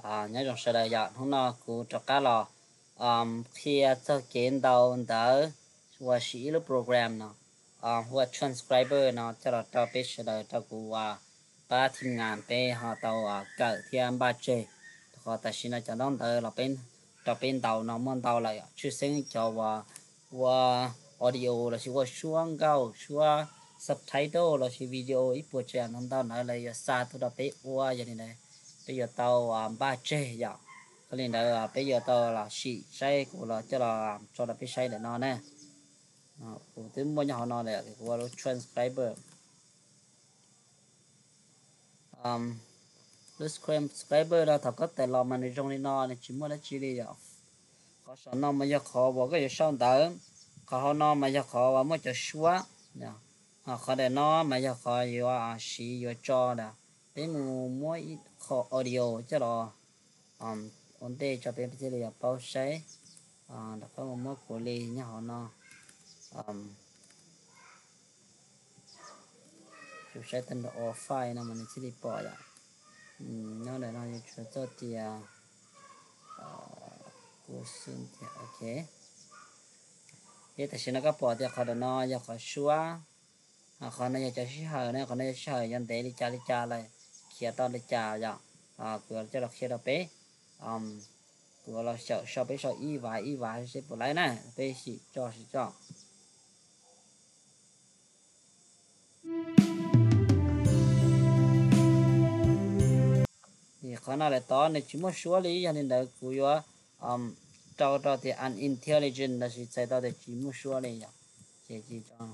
Nyob zoo sawv daws yom, hnub no kuv rov qab los qhia txog kev ntaus ntawv uas siv ib lub program no hu ua Transcriber no coj los rau peb sawv daws rau kuv pab team ngas peb ho tau kawm thiab npaj tseg. Rau qhov tam sim no cov ntaub ntawv los peb rau peb ntaus no muaj ntau lawm, tshwj xeeb cov uas ua audio los sis ua suab nkauj, suab subtitle los sis video ib puas tsav yam ntau ntau ntawd lawv yuav xa tuaj rau peb ua, yog li ntawd peb yuav tau npaj tseg yom. Yog li ntawd peb yuav tau los sim saib, kuv los coj los tso rau peb saib ntawm no na. Kuv twb muaj nyob hauv no lawm, kuv ua lub Transcriber. Lub Transcriber no thaum koj tawm los mas nws zoo li no, nws tsis muaj dab tsi li yom. Qhov saum no mas yog qhov uas koj yuav sau ntawv, qhov hauv no mas yog qhov uas muaj cov suab, qhov ntawm no mas yog qhov yuav siv yuav tso ntawd. Peb mus muab ib qho audio coj los ua ntej tso peb thiaj li yuav paub saib. Rov qab mus muab kuv li nyob hauv no. Kuv saib tag nrho ua file no mas nws thiaj li pom yom. Nyob ntawm no yuav tshuav txoj tias kuv xwb tias ok. Ces tam sim no koj pom tias qhov ntawm no yog qhov suab, qhov no yog cov sij hawm na, qhov no yog sij hawm yuav ntev li cas li cas lawm, khiav tau li cas yom. Kuv yuav coj los qhia rau peb. Kuv yuav los xyaum sau, peb sau ib vas ib vas seb puas laib na, peb sim tso sim tso. Qhov no lawm tod nws tsis muaj suab li, yog li ntawd kuv yuav rau rau tias unintelligent los sis txhais tau tias tsis muaj suab li yom. Ces tsis tso.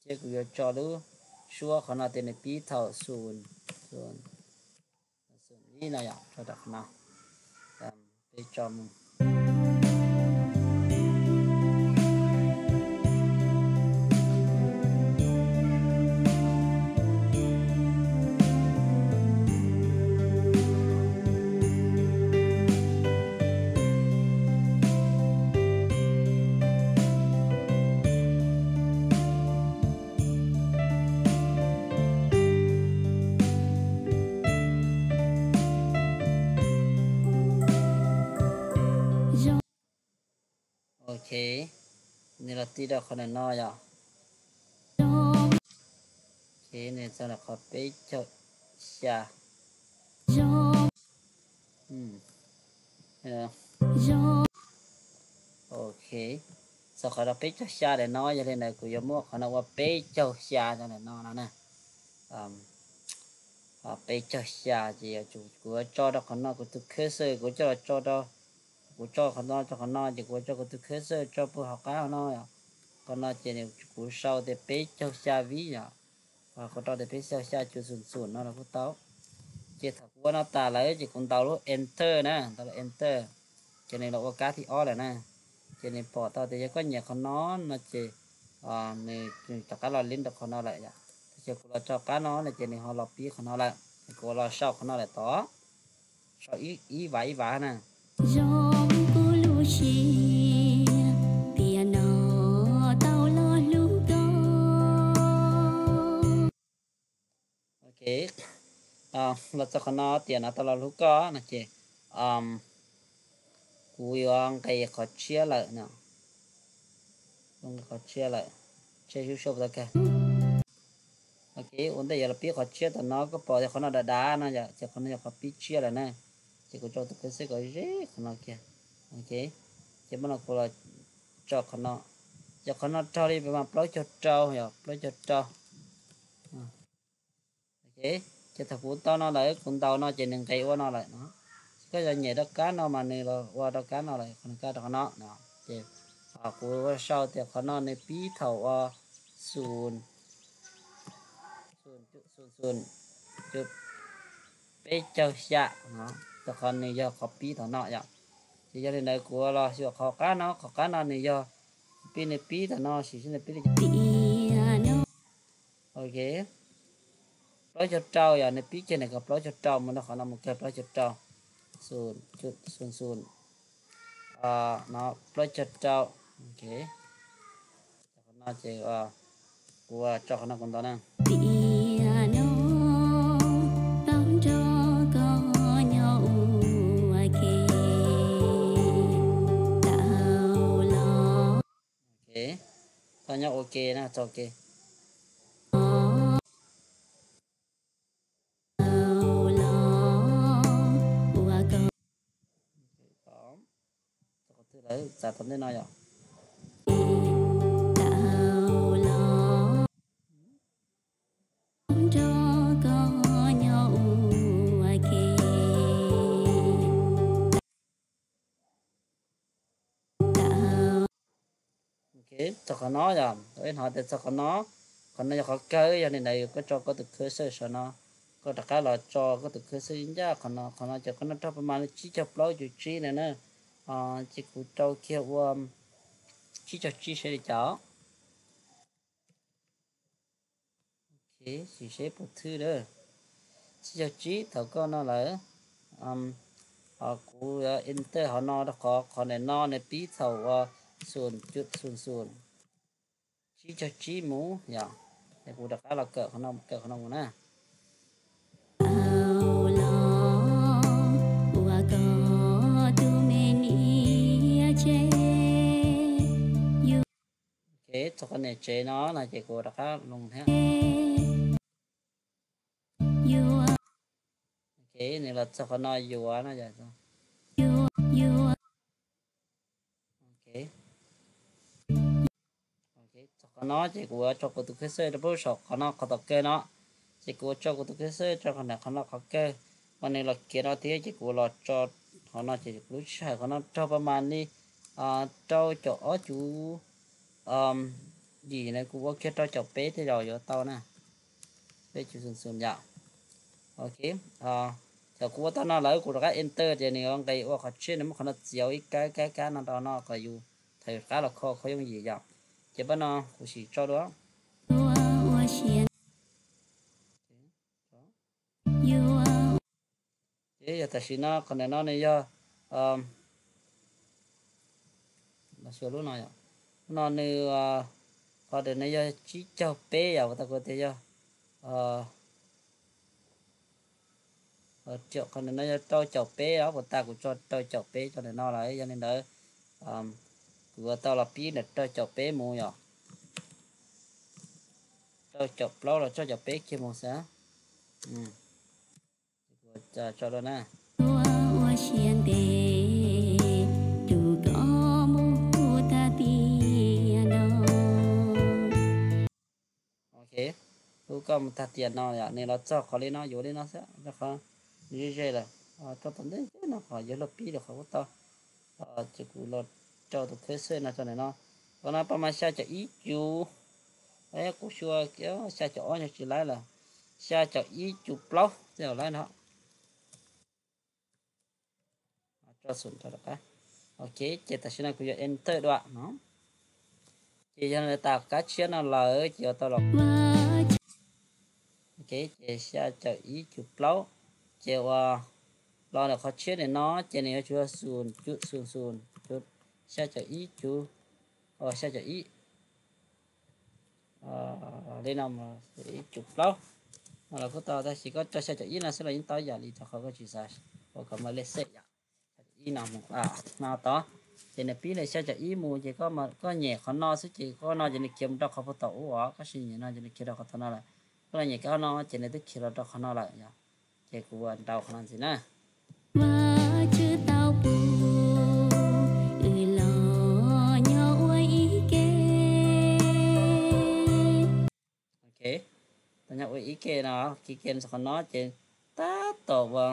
Thiab kuv yuav tso lub suab qhov no tias nws pib thaum xus, xus ib no yom, tso rau qhov no. Peb tso mus. Ok, nws los ti rau qhov ntawm no yom. Ok, nws txog rau qhov peb caug xya. Ok, txog qhov rau peb caug xya ntawm no, yog li ntawd kuv yuav muab qhov no ua peb caug xya rau ntawm no no na. Peb caug xya ces kuv yuav tso rau qhov no, kuv tus cursor kuv coj los tso rau, kuv tso qhov no rau qhov no ces kuv yuav tso kuv tus cursor tso puag hauv qab no. Qhov no ces kuv sau tias peb caug xya vib yom. Kuv rau tias peb caug xya cuv xum xum no los kuj tau. Ces thaum kuv ua no tas lawm ces kuv ntaus lub enter na, ntaus lub enter, ces nws los ua kab thib ob lawm na. Ces nws pom tau tias yog koj nyiam qhov no no ces nws rov qab los lib rau qhov no lawm yom. Tab sis kuv los tso qab no no ces nws ho los pib qhov no lawm. Kuv los sau qhov no lawm tod, sau ib vas ib vas na. Zoo kuv lub siab, tiam no tau los hlub koj. Ok, los txog qhov no tias no tau los hlub koj no ces kuv yuav nqis qhov tshiab lawm no. Nqis qhov tshiab lawm, tshiab sub sub tau kawg. Ok, ua ntej yuav los pib qhov tshiab tom no, koj pom tias qhov no dav dav no yom, ces qhov no yog qhov pib tshiab lawm na. Ces kuv tso tus cursor kom ze qhov no kiag. Ok, ces muab no kuv los tso qhov no, yog qhov no raug li peb mas plaub caug rau yom, plaub caug rau. Ok, ces thaum kuv tau no lawm kuv ntaus no ces nws nqis ua no lawm no. Ces koj yog nyem rau kab no mas nws los ua rau kab no lawm, qhov nws kab rau qhov no. Ces kuv sau tias qhov no nws pib thaum ua xus, xus, xus, peb caug xya no, rau qhov nws yog qhov pib thaum no yom. Ces yog li ntawd kuv los xyuas qhov qab no, qhov qab no nws yog pib, nws pib thaum no, sim seb nws pib li cas. Ok, plaub caug rau yom, nws pib kiag nws kom plaub caug rau mus rau qhov no mus kawg plaub caug rau, xus, xus, xus, no plaub caug rau. Ok, qhov no ces kuv tso qhov no kuv ntaus na. Tiam no Nyob ua ke na, txog ke. Txog qhov twg lawm, txav tom ntej no yom. Ok, txog qhov no yom, hnov tias txog qhov no, qhov no yog qhov kawg, yog li ntawd koj tso koj tus cursor saum no, koj rov qab los tso koj tus cursor ncaj qhov no, qhov no ces koj noj raug pab mas li tsib caug plaub cuv tsib na na. Ces kuv rau kiag ua tsib caug tsib seb li cas. Sim seb puas thwj lawm. Tsib caug tsib thaum koj no lawm, kuv yuav enter hauv no rau qhov qhov ntawm no nws pib thaum uas xum cuv xum xum, tsib caug tsib mus yom. Es kuv rov qab los kawm qhov no, kawm qhov no mus na. Ok, txog qhov niam tsev no no ces kuv rov qab los thiab. Ok, nws los txog qhov no yuav no. Txog qhov no ces kuv yuav tso kuv tus cursor rau pub saum qhov no qhov tom kawg no. Ces kuv yuav tso kuv tus cursor rau qhov ntawm qhov no qhov kawg, mas nws los kiav no thiab ces kuv los tso qhov no ces kuv lub sij hawm qhov no raug pab mas li rau caum ob cuv yim na, kuv ua kiag rau caum peb tej zaum yuav tau na. Peb cuv xum xum yom. Ok, thaum kuv ua tau no lawm kuv rov qab enter ces nws yuav nqis ua qhov tshiab, nws muab qhov no txiav ua ib kab kab kab no rau no kom yus thaum yus rov qab los kho kho yooj yim yom. Ces pab no kuv sim tso dua. Ces yog tam sim no qhov ntawm no nws yog lub no, lub no nws, qhov ntawm no yog tsib caug peb yom, puas tau kuv tias yog, qhov ntawm no yog rau caum peb os, puas tas kuv tso rau caum peb tso ntawm no lawm. Yog li ntawd kuv yuav tau los pib ntawm rau caum peb mus yom. Rau caum plaub los tso caum peb kiag mus xwb. Tso dua na. Ok, hu koj mus tag tiam no yom, nws los txog qhov li no yuav li no xwb, rau qhov nws ze ze lawm. Tau tom ntej no qhov yuav luag pib lawm qhov kuj tau. Ces kuv los rau tus cursor no rau ntawm no. Qhov no pab mas xya caum ib cuv, kuv xyuas xya caum ob yog tsis laib lawm, xya caum ib cuv plaub tej zaum laib no. Tso xum rau qab. Ok, ces tam sim no kuv yuav enter dua no. Ces yog tas kab tshiab no lawm ces yuav tau los. Ok, ces xya caum ib cuv plaub. Ces uas los ntawm qhov tshiab ntawm no ces nws yuav tsum xum cuv xum xum, xya caum ib cuv, xya caum ib li no, ib cuv plaub no los kuj tau, tab sis koj tso xya caum ib no xwb los yeej tau ib yam li, rau qhov koj tsis xav ua kom muaj lej xej yom. Xya caum ib no mus no tod, ces nws pib li xya caum ib mus ces koj nyem qhov no xwb ces koj no ces nws khiav mus rau qhov puag tom ub os, koj sim nyem no ces nws khiav rau qhov tom no lawm. Koj los nyem kab no ces nws twb khiav los rau qhov no lawm yom. Ces kuv ua nrau qhov no ntxiv na. Ok, tau nyob ua ib ke no, ke ke qhov no ces tab tom ua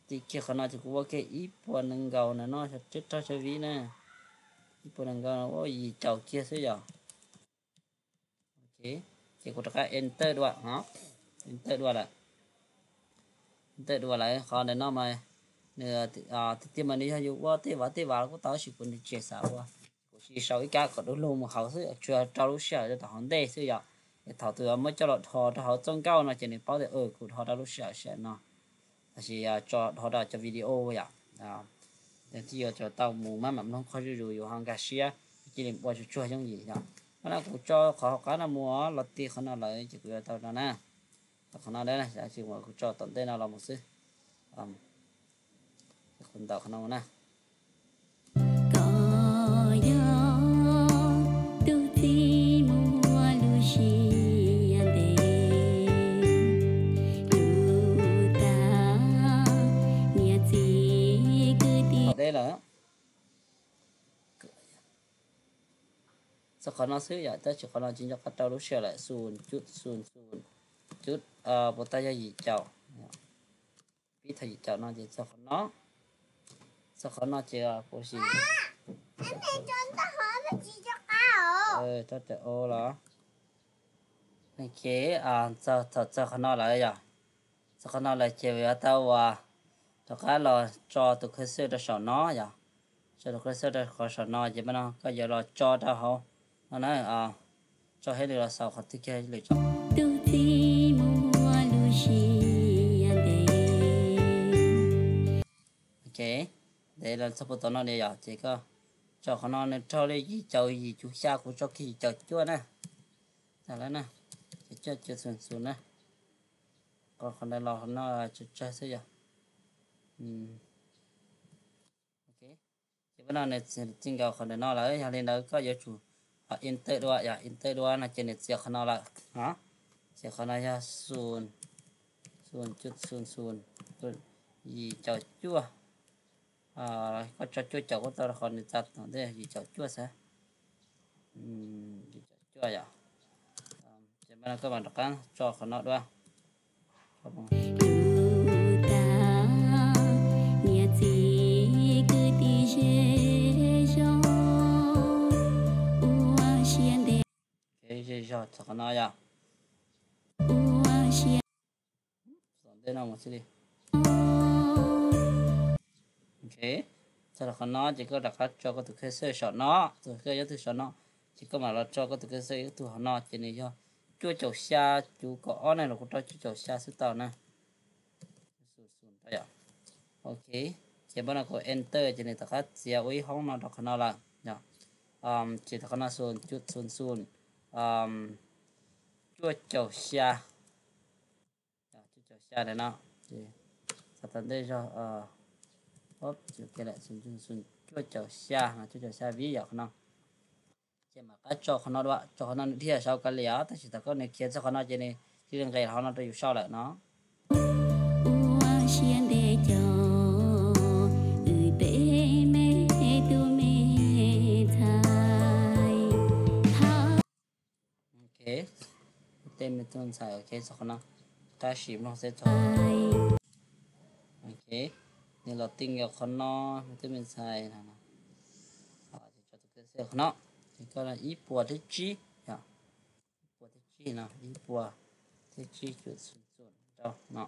tim kiag qhov no ces kuv ua kiag ib puas nees nkaum na no, tsib rau tsib viv na, ib puas nees nkaum ua yim caum kiag xwb yom. Ces kuv rov qab enter dua, enter dua lawm. Enter dua lawm qhov ntawm no mas nws tiag tiag mas nws yog yus ua tej vam tej vam los kuj tau, tab sis kuv tsis xav ua. Kuv sim sau ib kab kom du lug mus hauv xwb, tsuas rau lub sij hawm rau tom hauv ntej xwb yom. Es thaum tus muab coj los dhos rau hauv txoj nkauj no ces nws paub tias kuv dhos rau lub sij hawm sij hawm no. Tab sis tso dhos rau cov video yom. Ces thiaj yuav tau mus maj mam mloog qhov zuj zus yus ho nkag siab, cia li ua tsuag tsuag yooj yim yom. Qhov no kuv tso qhov hauv qab no mus los ti qhov no lawm ces kuv yuav tau no na. Tau qhov no, kuv tso tom ntej no los mus xwb. Kuv ntaus qhov no na. Koj yog Txog qhov no xwb yom, tab sis qhov no tsis nco qab rau lub sij hawm lawm, xus cuj xus xus cuj, puas tau yog yim caum, pib thaum yim caum no ces txog qhov no, txog qhov no ces kuv sim, rau tes o los, ok, thaum txog qhov no lawm yom, txog qhov no lawm ces yuav tau uas rov qab los tso tus cursor rau saum no yom, tso tus cursor rau qhov saum no ces mas no koj yuav los tso rau hauv no na, tso hauv lwm los saum qhov twg kiag lwm tso. Tus txiv muaj lub siab ntev. Ok, ntev los txog puag tom no li yom, ces koj tso qhov no nws raug li yim caum yim cuv xya, kuv tso kiag yim caum cuaj na. Tag lawm na, ces cuaj caum xus xus na. Qhov ntawd los no tsawg tsawg xwb yom. Ces pab no nws txij nkaus qhov ntawm no lawm, yog li ntawd koj yuav tsum enter dua, yog enter dua no ces nws txiav qhov no lawm. Ces qhov no yog xus, xus cuj xus xus, yim caum cuaj, koj tso cuaj caum kuj tau, qhov nws txav tom ntej yim caum cuaj xwb. Yim caum cuaj yom. Ces pab no koj mam rov qab tso qhov no dua. Tus tau niam txiv kwv tij zej zog ua siab ntev. Zej zog txog qhov no yom. Ua siab tom ntej no mus xwb li. Ok, txog qhov no ces koj rov qab tso koj tus cursor saum no, tus cursor nyob tus saum no, ces koj mam los tso koj tus cursor ib tug hauv no ces nws yog cuaj caum xya cuv kaum ob ne, los kuv rau cuaj caum xya xwb tau na. Ok, ces pab no kuv enter ces nws rov qab txiav ua ib hoob no rau qhov no lawm yom. Ces rau qhov no xus cuj xus xus cuaj caum xya, cuaj caum xya ntawm no, ces txog tom ntej zog, cuaj caum xya no, cuaj caum xya vib yom qhov no. Ces mam rov qab tso qhov no dua, tso qhov no nws dhia saud kav liam, tab sis thaum koj nws khiav txog qhov no ces nws cia li nqes hauv no rau yus saud lawm no. Ua siab ntev cov wb tej me tub me ntxhais. Ok, tej me tub ntxhais, ok, txog qhov no, tab sis mloog xwb txog. Ok, nws los tij nkaus qhov no, me tub me ntxhais, ces tso tus cursor qhov no, ces koj ib puas thiab tsib, ib puas thiab tsib no, ib puas thiab tsib cuj xus xus rau no.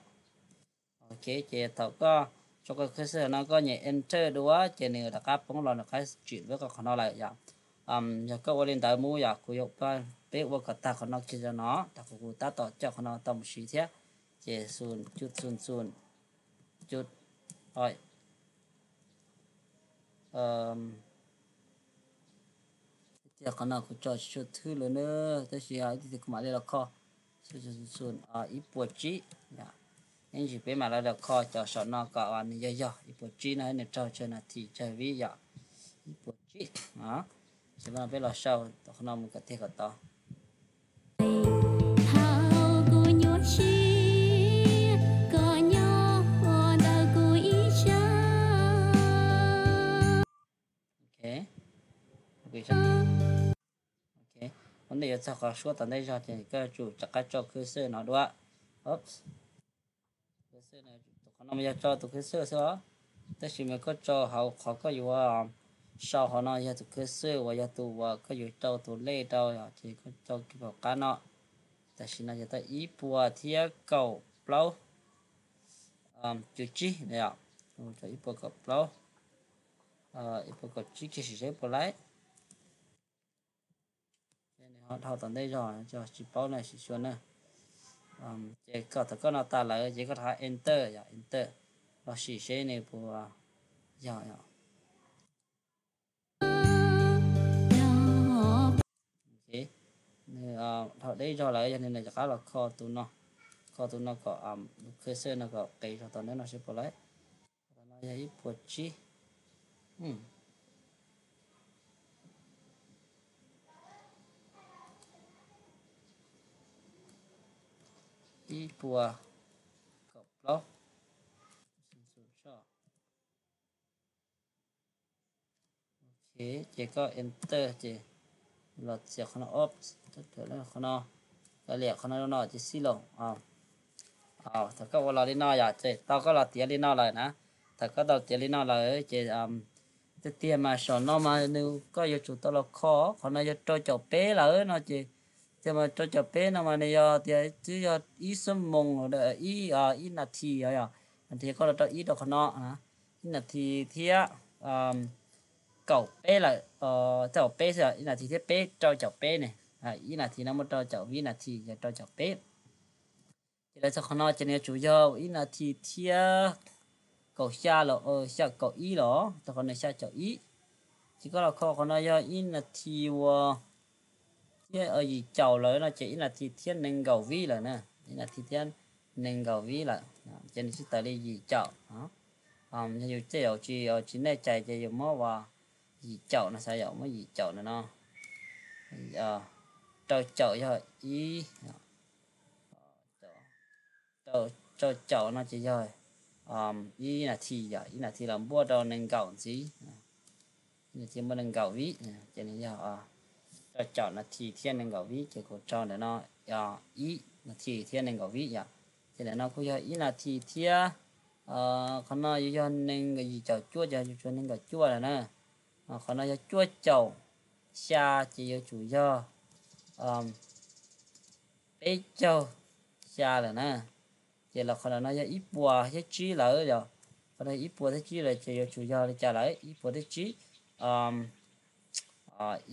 Ok, ces thaum koj tso koj cursor no koj nyem enter dua ces nws rov qab poob los nws rov qab tsim peb koj qhov no lawm yom. Yog koj ua li ntawd mus yom, kuv yuav, peb ua kom tag qhov no kiag rau no, thaum kuv tab tom coj qhov no tau mus siv thiab. Ces xus cuj xus xus cuj, tiag qhov no kuv tso tsis tshua thwb lawm na, tab sis ib tug kuv mam li los kho. Xus xus xus ib puas tsib, ib ntsis peb mam li los kho cov saum no kom nws yog yog ib puas tsib no nws raug tsawg nas this tsawg vib yom. Ib puas tsib. Ces peb los sau qhov no mus kom tiag kom tau. Thaum kuv nyuaj siab, koj nyob ntawm kuv ib sab. Ok, ua ntej yuav txog qhov suab tom ntej zog ces koj yuav tsum rov qab tso cursor no dua. Cursor, qhov no mas yog tso tus cursor xwb os, tab sis mas koj tso hauv qhov koj yuav sau hauv no yog tus cursor uas yog tus uas koj yuav rau tus lej rau, ces koj tso kiag hauv qab no. Tam sim no yog tau ib puas thiab kaum plaub cuj tsib na yom, ib puas kaum plaub, ib puas kaum tsib kiag sim seb puas laib. Nws ho dhau tom ntej zog, tsis paub na, sim xyuas na. Ces koj thaum koj no tas lawm ces koj rov qab enter yom, enter los sim seb nws puas yog yom. Nws dhau deb zog lawm, yog li ntawd rov qab los kho tus no, kho tus no kom tus cursor no kom qis zog tom ntej no seb puas laib. Qhov no yog ib puas tsib, ib puas kaum plaub. Ok, ces koj enter ces Los txiav qhov no, qhov no, kav liam qhov no no ces xij los. Thaum koj ua los li no yom, ces tau koj los tiav li no lawm na. Thaum koj tau tiav li no lawm ces tiag tiag mas saum no mas nws koj yuav tsum tau los kho, qhov no yog rau caum peb lawm no ces, tiag mas rau caum peb no mas nws yog tias twb yog ib xuab moos, ib, ib nas this, yog nas this koj los rau ib rau qhov no, ib nas this thiab kaum peb lawm, rau caum peb xwb, ib nas this thiab peb rau caum peb ne, ib nas this no muaj rau caum vib nas this, yog rau caum peb. Ces lawv txog qhov no ces nws yuav tsum yog ib nas this thiab kaum xya los xya kaum ib los, tau qhov no xya caum ib. Ces koj los kho qhov no yog ib nas this uas thiab yim caum lawm no ces ib nas this thiab nees nkaum vib lawm na, ib nas this thiab nees nkaum vib lawm, ces nws tsis tawm li yim caum. Yog yus tej zaum tsis, tsis nej cais ces yus muab ua yim caum no xav, yog muab yim caum no no, rau caum yog ib, rau caum no ces yog ib nas this, yog ib nas this los npuaj rau nees nkaum ntxiv, ib nas this npuaj nees nkaum vib, ces nws yog rau caum nas this thiab nees nkaum vib, ces kuv tso ntawm no ib nas this thiab nees nkaum vib yom. Ces ntawm no kuj yog ib nas this thiab, qhov no yuav yog nees nkaum, yim caum cuaj ces yuav tsum nees nkaum cuaj lawm na. Qhov no yog cuaj caum xya ces yuav tsum yog peb caug xya lawm na. Ces los qhov no yog ib puas thiab tsib lawm yom. Qhov no ib puas thiab tsib lawm ces yuav tsum yog li cas lawm? Ib puas thiab tsib,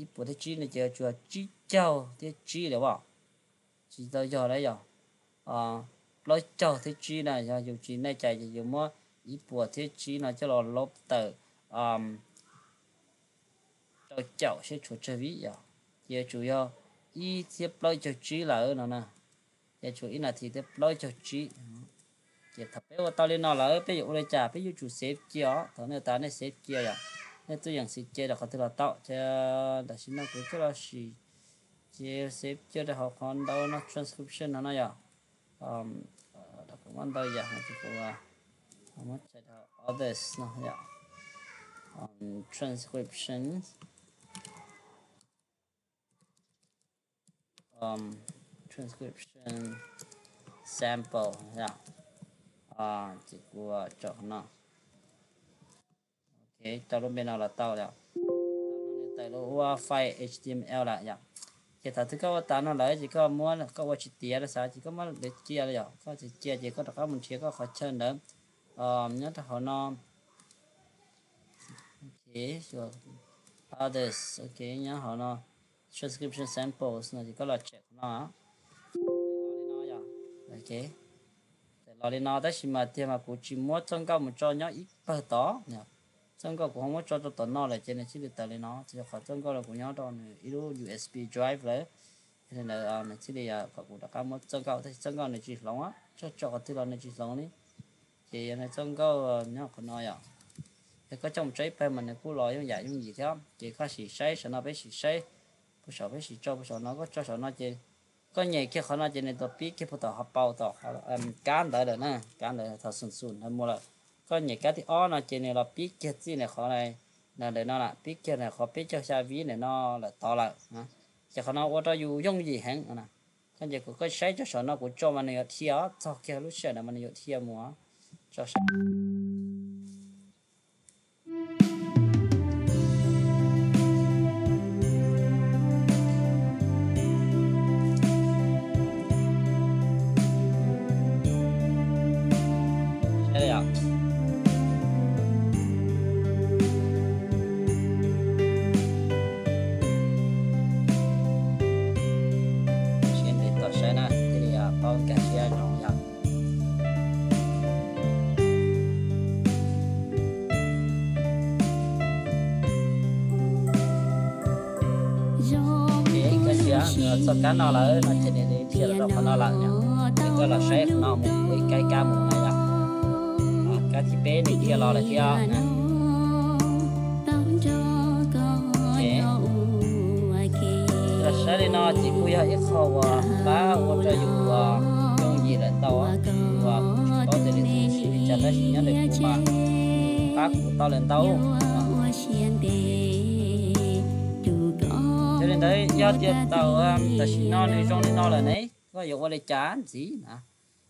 ib puas thiab tsib no ces yuav tsum yog tsib caug thiab tsib lawm as. Tsis tau yog lawm yom. Plaub caug thiab tsib na, yog yus tsis nej cais ces yus muab ib puas thiab tsib no coj los lub tawm rau caum seb tshuav tsawg vib yom. Ces yuav tsum yog ib thiab plaub caug tsib lawm no na. Ces tshuav ib nas this thiab plaub caug tsib. Ces thaum peb ua tau li no lawm peb yuav ua li cas? Peb yuav tsum xev cia os. Thaum nej tas nej xev cia yom, nej tuaj yeem xev cia rau qhov twg los tau. Ces tam sim no kuv coj los sim, ces xev cia rau hauv qhov ntau no transcription no no yom. Kuv muab ntau yam no ces kuv muab tso rau others no yom. Transcription, transcription sample yom. Ces kuv tso qhov no. Ok, tau lub npe no los tau yom. Tau lub npe tawm lub ua file H T M L lawm yom. Ces thaum twg koj ua tas no lawm ces koj muab, koj ua tsis tiav rau xav ces koj muab lwv cia lawm yom. Koj tsis cia ces koj rov qab mus nrhiav koj qhov chaw ntawd nyob rau hauv no. Ok, others, ok, nyob hauv no transcription samples no ces koj los check qhov no. Tawm los li no yom. Ok, tawm los li no tab sis mas tiag mas kuv tsis muab txoj nkauj mus tso nyob ib pawg tod. Txoj nkauj kuv ho muab tso rau tom no lawm ces nws thiaj li tawm li no, txhua qhov txoj nkauj no kuv nyob rau nws ib lub U S B drive lawm. Yog li ntawd nws thiaj li kom kuv rov qab muab txoj nkauj, tab sis txoj nkauj nws tsis hloov, tso tso qhov twg los nws tsis hloov li. Ces yog nws txoj nkauj nyob qhov no yom. Yog koj coj mus tso ib pawg mas nws kuj los yooj yam yooj yim thiab. Ces koj sim saib saum no, peb sim saib puag saum, peb sim tso puag saum no, koj tso saum no ces koj nyem kiag qhov no ces nws tau pib kiag puag tom hauv paus tom kab ntawd lawm na, kab ntawd thaum xum xum ntawd mus lawm. Koj nyem kab thib ob no ces nws los pib kiag txij nws qhov na, ntawm no lawm, pib kiag nws qhov peb caug xya vib ntawm no lawm tod lawm. Ces qhov no ua rau yus yooj yim heev. Koj ces kuv, koj saib tso saum no kuv tso mas nws yuav dhia, txog kiag lub sij hawm ntawd mas nws yuav dhia mus. Tso saib. Saib li os. Siab ntev toj saib na, thiaj li paub nkag siab zoo yom. Nkag siab, txoj kab no lawm no ces nws dhia los rau qhov no lawm. Ces koj los saib qhov no mus ua ib kab kab mus na yom. Kab thib peb nws dhia los lawm thiab na. Los saib li no ces kuj yog ib qho uas pab ua rau yus yooj yim lawm tau, uas kuv tsis paub tias nws siv li cas tab sis nyob ntawm kuv mas pab kuv tau lawm ntau. Thiab li Ntawd yog tias tau, tam sim no nws zoo li no lawm ne, koj yuav ua li cas ntxiv na?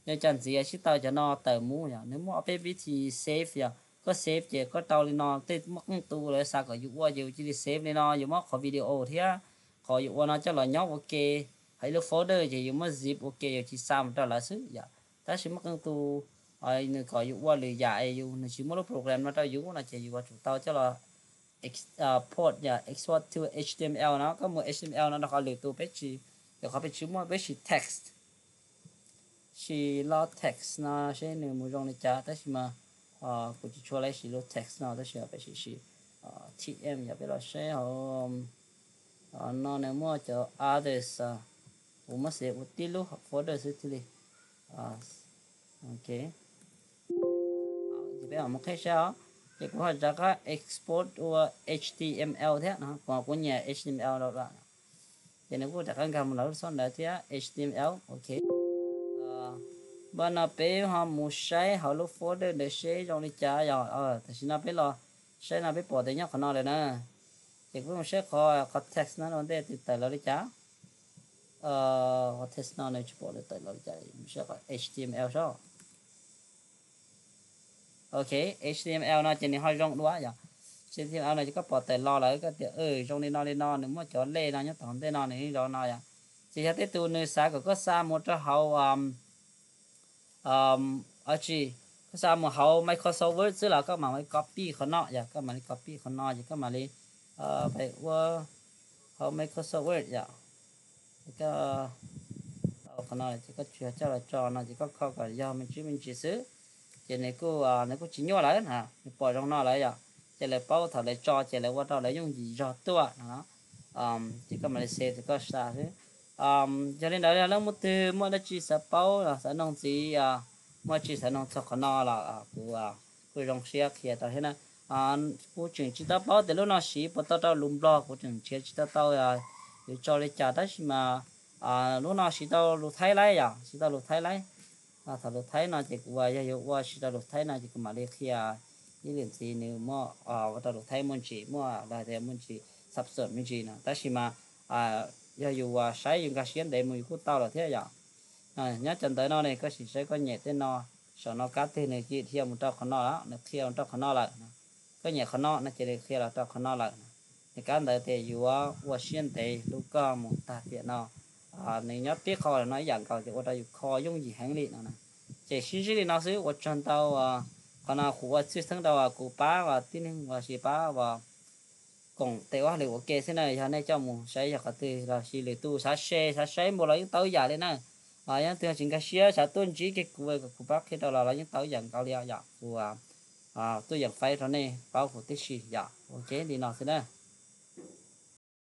Yuav cas ntxiv sib tau cov no tawm mus yog nws muaj ob peb vib thi save yog koj save ces koj tau li no tej muaj qeej tus lawv xav kom yus ua ces yus cia li save li no, yus muab qhov video thiab qhov yus ua no coj los nyob ua ke hauv ib lub folder ces yus muab zip ua ke yus cia li xa mus rau lawv xwb yom. Tab sis muaj qeej tus nws kom yus ua lwm yam es yus nws tsis muaj lub program no rau yus no ces yus yuav tsum tau coj los export yog export to H T M L no, koj mus H T M L no rau qhov lwm tus peb tsis, yog qhov peb tsis muaj peb siv text, siv lub text no seb nws mus zoo li cas tab sis mas kuv tsis tshua siv lub text no tab sis peb siv siv T M yog peb los seb hauv no nws muaj cov others, kuv muab xav ua tib lub folder xwb thiaj li ok. Ces peb mus qhib saib os, ces kuv ho rov qab export ua H T M L thiab no, kuv nyiam H T M L lawm. Ces nws kuj rov qab nkag mus lawm lub xab ntawd thiab H T M L ok. Npaj no peb ho mus saib hauv lub folder ntawd seb zoo li cas yog tam sim no peb los saib no peb pom tias nyob qhov no lawm na. Ces kuv mus saib qhov qhov text no ua ntej twb tawm los li cas. Qhov text no nws tsis pom nws tawm los li cas, mus saib qhov H T M L saib. Ok, H T M L no ces nws ho zoo dua yom. H T M L no ces koj pom tawm los lawm koj tias zoo li no li no nws muaj cov lej no nyob tom ntej no nws zoo no yom. Ces yog tej tus nws xav kom koj xa mus rau hauv tsis, koj xa mus hauv Microsoft Word xwb los koj mam li copy qhov no yom, koj mam li copy qhov no ces koj mam li pais ua hauv Microsoft Word yom. Ces koj tau qhov no ces koj tsis yog coj los tso no ces koj kho kom yog me ntsis me ntsis xwb. Ces nws kuj, nws kuj tsis nyuaj lawm na, nws pom zoo no lawm yom. Ces lawv paub thaum lawv tso ces lawv ua rau lawv yooj yim zog tuaj no. Ces koj mam li save ces koj xa xwb. Yog li ntawd leej muaj twg muaj dab tsi xav paub los xav noog ntxiv, muaj dab tsi xav noog txog qhov no los kuv kuj zoo siab qhia rau thiab na. Kuv tseem tsis tau paub tias lub no siv puas tau rau lus Nplog, kuv tseem nrhiav tsis tau tau yuav tso li cas tab sis mas lub no siv tau lus Thaib laib yom, siv tau lus Thaib laib. Thaum lus Thaib no ces kuv yog yuav ua siv tau lus Thaib no ces kuv mam li qhia ib lwm ntxiv nws muaj ua rau lus Thaib muaj ntsis, muaj los tias muaj ntsis xab xom me ntsis no tab sis mas yog yus saib yus nkag siab ntev mus yus kuj tau lawm thiab yom. Nyob cov ntawv no ne koj sim saib koj nyem tej no, saum no kab twg nws cia li dhia mus rau qhov no lawm, nws qhia mus rau qhov no lawm. Koj nyem qhov no no ces nws qhia los rau qhov no lawm. Nws kab ntawv tias yuav ua siab ntev hlub koj mus tag tiam no. Nws nyob tib qho no ib yam nkaus ces ua rau yus kho yooj yim heev li no na. Ces sib ntsib li no xwb, ua tsaug ntau. Qhov no kuv ua txhij xeeb rau kuv pab uas tib neeg uas sis pab uas koom tes ua hauj lwm ua ke xwb na. Yog nej coj mus saib yog qhov twg los sis lwm tus xav share xav saib npaum los yeej tau ib yam li na. Yog twg tsis nkag siab xav tuaj ntsib kiag kuv kom kuv pab qhia rau los los yeej tau ib yam nkaus li os yom. Kuv tuaj yeem faib rau nej paub huv tib si yom. Ok, li no xwb na.